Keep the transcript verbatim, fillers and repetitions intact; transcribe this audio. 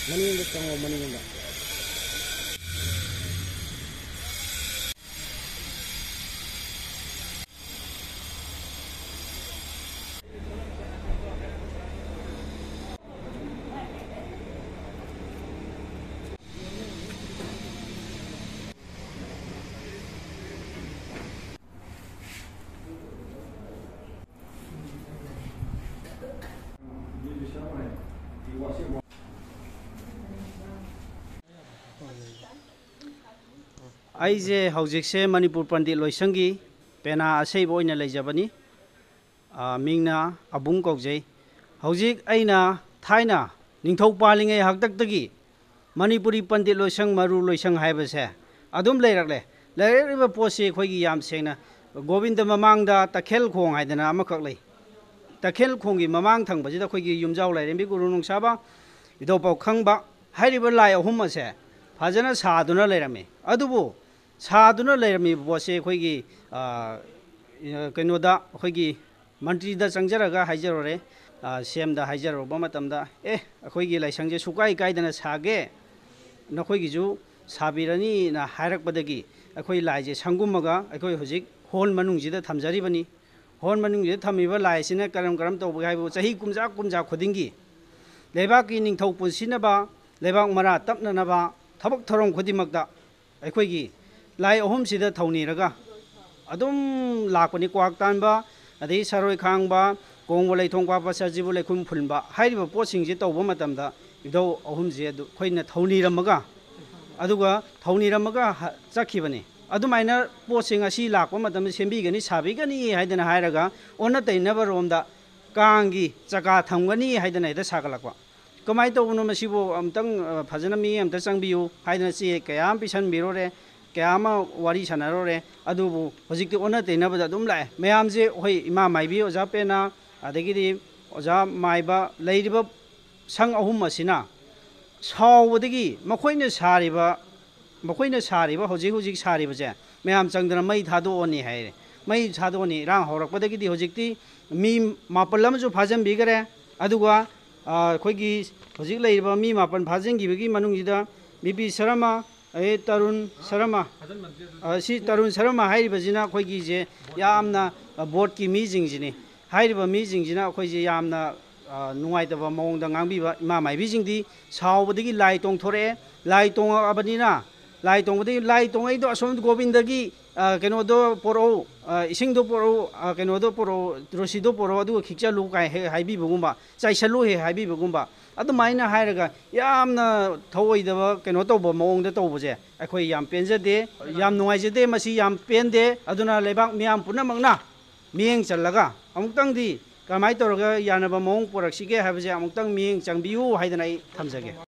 ꯃꯅꯤꯡꯗ ꯆꯪꯉꯣ, ꯃꯅꯤꯡꯗ꯫ ꯑꯩꯁꯦ ꯍꯧꯖꯤꯛꯁꯦ ꯃꯅꯤꯄꯨꯔ ꯄꯟꯗꯤꯠ ꯂꯣꯏꯁꯪꯒꯤ ꯄꯦꯅꯥ ꯑꯁꯩꯕ ꯑꯣꯏꯅ ꯂꯩꯖꯕꯅꯤ꯫ ꯑ, ꯃꯤꯡꯅ ꯑꯕꯨꯡ ꯀꯧꯖꯩ꯫ ꯍꯧꯖꯤꯛ ꯑꯩꯅ ꯊꯥꯏꯅ ꯅꯤꯡꯊꯧ ꯄꯥꯜꯂꯤꯉꯩ ꯍꯥꯛꯇꯛꯇꯒꯤ ꯃꯅꯤꯄꯨꯔꯤ ꯄꯟꯗꯤꯠ ꯂꯣꯏꯁꯪ, ꯃꯔꯨ ꯂꯣꯏꯁꯪ ꯍꯥꯏꯕꯁꯦ ꯑꯗꯨꯝ ꯂꯩꯔꯛꯂꯦ꯫ ꯂꯩꯔꯛꯂꯤꯕ ꯄꯣꯠꯁꯤ ꯑꯩꯈꯣꯏꯒꯤ ꯌꯥꯝ ꯁꯦꯡꯅ ꯒꯣꯕꯤꯟꯗ ꯃꯃꯥꯡꯗ ꯇꯈꯦꯜ ꯈꯣꯡ ꯍꯥꯏꯗꯅ ꯑꯃꯈꯛ ꯂꯩ꯫ ꯇꯈꯦꯜ ꯈꯣꯡꯒꯤ ꯃꯃꯥꯡ ꯊꯪꯕꯁꯤꯗ ꯑꯩꯈꯣꯏꯒꯤ ꯌꯨꯝꯖꯥꯎ ꯂꯥꯏꯔꯦꯝꯕꯤ ꯒꯨꯔꯨ ꯅꯨꯡꯁꯥꯕ, ꯏꯙꯧ ꯄꯥꯎꯈꯪꯕ ꯍꯥꯏꯔꯤꯕ ꯂꯥꯏ ꯑꯍꯨꯝ ꯑꯁꯦ ꯐꯖꯅ ꯁꯥꯗꯨꯅ ꯂꯩꯔꯝꯃꯤ꯫ ꯑꯗꯨꯕꯨ ꯁꯥꯗꯨꯅ ꯂꯩꯔꯝꯃꯤꯕ ꯄꯣꯠꯁꯦ ꯑꯩꯈꯣꯏꯒꯤ, ꯑ, ꯀꯩꯅꯣꯗ, ꯑꯩꯈꯣꯏꯒꯤ ꯃꯟꯇ꯭ꯔꯤꯗ ꯆꯪꯖꯔꯒ ꯍꯥꯏꯖꯔꯨꯔꯦ, ꯑ, ꯁꯤ ꯑꯦꯝꯗ ꯍꯥꯏꯖꯔꯨꯕ ꯃꯇꯝꯗ, "ꯑꯦ, ꯑꯩꯈꯣꯏꯒꯤ ꯂꯥꯏꯁꯪꯁꯦ ꯁꯨꯀꯥꯏ ꯀꯥꯏꯗꯅ ꯁꯥꯒꯦ, ꯅꯈꯣꯏꯒꯤꯁꯨ ꯁꯥꯕꯤꯔꯅꯤꯅ" ꯍꯥꯏꯔꯛꯄꯗꯒꯤ ꯑꯩꯈꯣꯏ ꯂꯥꯏꯁꯦ ꯁꯪꯒꯨꯝꯃꯒ ꯑꯩꯈꯣꯏ ꯍꯧꯖꯤꯛ ꯍꯣꯜ ꯃꯅꯨꯡꯁꯤꯗ ꯊꯝꯖꯔꯤꯕꯅꯤ꯫ ꯍꯣꯜ ꯃꯅꯨꯡꯁꯤꯗ ꯊꯝꯃꯤꯕ ꯂꯥꯏꯁꯤꯅ ꯀꯔꯝ ꯀꯔꯝ ꯇꯧꯕꯒꯦ ꯍꯥꯏꯕꯕꯨ, ꯆꯍꯤ ꯀꯨꯝꯖꯥ ꯀꯨꯝꯖꯥ ꯈꯨꯗꯤꯡꯒꯤ ꯂꯩꯕꯥꯛꯀꯤ ꯅꯤꯡꯊꯧ ꯄꯨꯟꯁꯤꯅꯕ, ꯂꯩꯕꯥꯛ ꯃꯔꯥ ꯇꯞꯅꯅꯕ ꯊꯕꯛ ꯊꯧꯔꯝ ꯈꯨꯗꯤꯡꯃꯛꯇ ꯑꯩꯈꯣꯏꯒꯤ ꯂꯥꯏ ꯑꯍꯨꯝꯁꯤꯗ ꯊꯧꯅꯤꯔꯒ ꯑꯗꯨꯝ ꯂꯥꯛꯄꯅꯤ꯫ ꯀ꯭ꯋꯥꯛ ꯇꯥꯟꯕ, ꯑꯗꯒꯤ ꯁꯔꯣꯏ ꯈꯥꯡꯕ, ꯀꯣꯡꯕ ꯂꯩꯊꯣꯡ ꯀꯥꯞꯄ, ꯁꯖꯤꯕꯨ ꯂꯩꯈꯨꯝ ꯐꯨꯟꯕ ꯍꯥꯏꯔꯤꯕ ꯄꯣꯠꯁꯤꯡꯁꯦ ꯇꯧꯕ ꯃꯇꯝꯗ ꯏꯙꯧ ꯑꯍꯨꯝꯁꯦ ꯑꯗꯨ ꯑꯩꯈꯣꯏꯅ ꯊꯧꯅꯤꯔꯝꯃꯒ, ꯑꯗꯨꯒ ꯊꯧꯅꯤꯔꯝꯃꯒ ꯍ-, ꯆꯠꯈꯤꯕꯅꯤ꯫ ꯑꯗꯨꯃꯥꯏꯅ ꯄꯣꯠꯁꯤꯡ ꯑꯁꯤ ꯂꯥꯛꯄ ꯃꯇꯝꯗ ꯁꯦꯝꯕꯤꯒꯅꯤ, ꯁꯥꯕꯤꯒꯅꯤ ꯍꯥꯏꯗꯅ ꯍꯥꯏꯔꯒ ꯑꯣꯟꯅ ꯇꯩꯅꯕ ꯔꯣꯝꯗ ꯀꯥꯡꯒꯤ ꯆꯀꯥ ꯊꯝꯒꯅꯤ ꯍꯥꯏꯗꯅ ꯍꯦꯛꯇ ꯁꯥꯒꯠꯂꯛꯄ꯫ ꯀꯃꯥꯏꯅ ꯇꯧꯕꯅꯣ ꯃꯁꯤꯕꯨ? ꯑꯝꯇꯪ, ꯑ, ꯐꯖꯅ ꯃꯤ ꯑꯝꯇ ꯆꯪꯕꯤꯌꯨ ꯍꯥꯏꯗꯅ ꯆꯦ ꯀꯌꯥ ꯑꯃ ꯄꯤꯁꯟꯕꯤꯔꯨꯔꯦ, ꯀꯌꯥ ꯑꯃ ꯋꯥꯔꯤ ꯁꯥꯟꯅꯔꯨꯔꯦ꯫ ꯑꯗꯨꯕꯨ ꯍꯧꯖꯤꯛꯇꯤ ꯑꯣꯟꯅ ꯇꯩꯅꯕꯗ ꯑꯗꯨꯝ ꯂꯥꯛꯑꯦ꯫ ꯃꯌꯥꯝꯁꯦ ꯑꯩꯈꯣꯏ ꯏꯃꯥ ꯃꯥꯏꯕꯤ, ꯑꯣꯖꯥ ꯄꯦꯅꯥ, ꯑꯗꯒꯤꯗꯤ ꯑꯣꯖꯥ ꯃꯥꯏꯕ, ꯂꯩꯔꯤꯕ ꯁꯪ ꯑꯍꯨꯝ ꯑꯁꯤꯅ ꯁꯥꯎꯕꯗꯒꯤ ꯃꯈꯣꯏꯅ ꯁꯥꯔꯤꯕ ꯃꯈꯣꯏꯅ ꯁꯥꯔꯤꯕ, ꯍꯧꯖꯤꯛ ꯍꯧꯖꯤꯛ ꯁꯥꯔꯤꯕꯁꯦ ꯃꯌꯥꯝ ꯆꯪꯗꯅ ꯃꯩ ꯊꯥꯗꯣꯛꯑꯅꯤ ꯍꯥꯏꯔꯦ꯫ ꯃꯩ ꯊꯥꯗꯣꯛꯑꯅꯤ, ꯏꯔꯥꯡ ꯍꯧꯔꯛꯄꯗꯒꯤꯗꯤ ꯍꯧꯖꯤꯛꯇꯤ ꯃꯤ ꯃꯥꯄꯜ ꯑꯃꯁꯨ ꯐꯥꯖꯤꯟꯕꯤꯈꯔꯦ꯫ ꯑꯗꯨꯒ, ꯑꯩꯈꯣꯏꯒꯤ ꯍꯧꯖꯤꯛ ꯂꯩꯔꯤꯕ ꯃꯤ ꯃꯥꯄꯟ ꯐꯥꯖꯤꯟꯈꯤꯕꯒꯤ ꯃꯅꯨꯡꯁꯤꯗ ꯕꯤ ꯄꯤ ꯁꯔꯃ, ꯑꯗꯩ ꯇꯔꯨꯟ ꯁꯔꯃ, ꯑ, ꯁꯤ ꯇꯔꯨꯟ ꯁꯔꯃ ꯍꯥꯏꯔꯤꯕꯁꯤꯅ ꯑꯩꯈꯣꯏꯒꯤꯁꯦ ꯌꯥꯝꯅ, ꯑ, ꯕꯣꯔꯗꯀꯤ ꯃꯤꯁꯤꯡꯁꯤꯅꯤ꯫ ꯍꯥꯏꯔꯤꯕ ꯃꯤꯁꯤꯡꯁꯤꯅ ꯑꯩꯈꯣꯏꯁꯦ ꯌꯥꯝꯅ, ꯑ, ꯅꯨꯡꯉꯥꯏꯇꯕ ꯃꯑꯣꯡꯗ ꯉꯥꯡꯕꯤꯕ꯫ ꯏꯃꯥ ꯃꯥꯏꯕꯤꯁꯤꯡꯗꯤ ꯁꯥꯎꯕꯗꯒꯤ ꯂꯥꯏ ꯇꯣꯡꯊꯣꯔꯛꯑꯦ꯫ ꯂꯥꯏ ꯇꯣꯡꯉꯛꯑꯕꯅꯤꯅ, ꯂꯥꯏ ꯇꯣꯡꯕꯗꯒꯤ, "ꯂꯥꯏ ꯇꯣꯡꯉꯛꯏꯗꯣ ꯑꯁꯣꯝ ꯒꯣꯕꯤꯟꯗꯒꯤ, ꯑ, ꯀꯩꯅꯣꯗꯣ ꯄꯣꯔꯛꯎ, ꯑ, ꯏꯁꯤꯡꯗꯣ ꯄꯣꯔꯛꯎ, ꯑ, ꯀꯩꯅꯣꯗꯣ ꯄꯣꯔꯛꯎ, ꯔꯣꯁꯤꯗꯣ ꯄꯣꯔꯛꯎ, ꯑꯗꯨꯒ ꯈꯤꯛꯆꯜꯂꯨ" ꯀꯥꯏ ꯍꯦꯛ ꯍꯥꯏꯕꯤꯕꯒꯨꯝꯕ, "ꯆꯥꯏꯁꯜꯂꯨ" ꯍꯦꯛ ꯍꯥꯏꯕꯤꯕꯒꯨꯝꯕ, ꯑꯗꯨꯃꯥꯏꯅ ꯍꯥꯏꯔꯒ ꯌꯥꯝꯅ ꯊꯧꯑꯣꯏꯗꯕ ꯀꯩꯅꯣ ꯇꯧꯕ ꯃꯑꯣꯡꯗ ꯇꯧꯕꯁꯦ ꯑꯩꯈꯣꯏ ꯌꯥꯝ ꯄꯦꯟꯖꯗꯦ, ꯌꯥꯝ ꯅꯨꯡꯉꯥꯏꯖꯗꯦ꯫ ꯃꯁꯤ ꯌꯥꯝ ꯄꯦꯟꯗꯦ꯫ ꯑꯗꯨꯅ ꯂꯩꯕꯥꯛ ꯃꯤꯌꯥꯝ ꯄꯨꯝꯅꯃꯛꯅ ꯃꯤꯠꯌꯦꯡ ꯆꯜꯂꯒ ꯑꯃꯨꯛꯇꯪꯗꯤ ꯀꯃꯥꯏꯅ ꯇꯧꯔꯒ ꯌꯥꯅꯕ ꯃꯑꯣꯡ ꯄꯨꯔꯛꯁꯤꯒꯦ ꯍꯥꯏꯕꯁꯦ ꯑꯃꯨꯛꯇꯪ ꯃꯤꯠꯌꯦꯡ ꯆꯪꯕꯤꯌꯨ ꯍꯥꯏꯗꯅ ꯑꯩ ꯊꯝꯖꯒꯦ꯫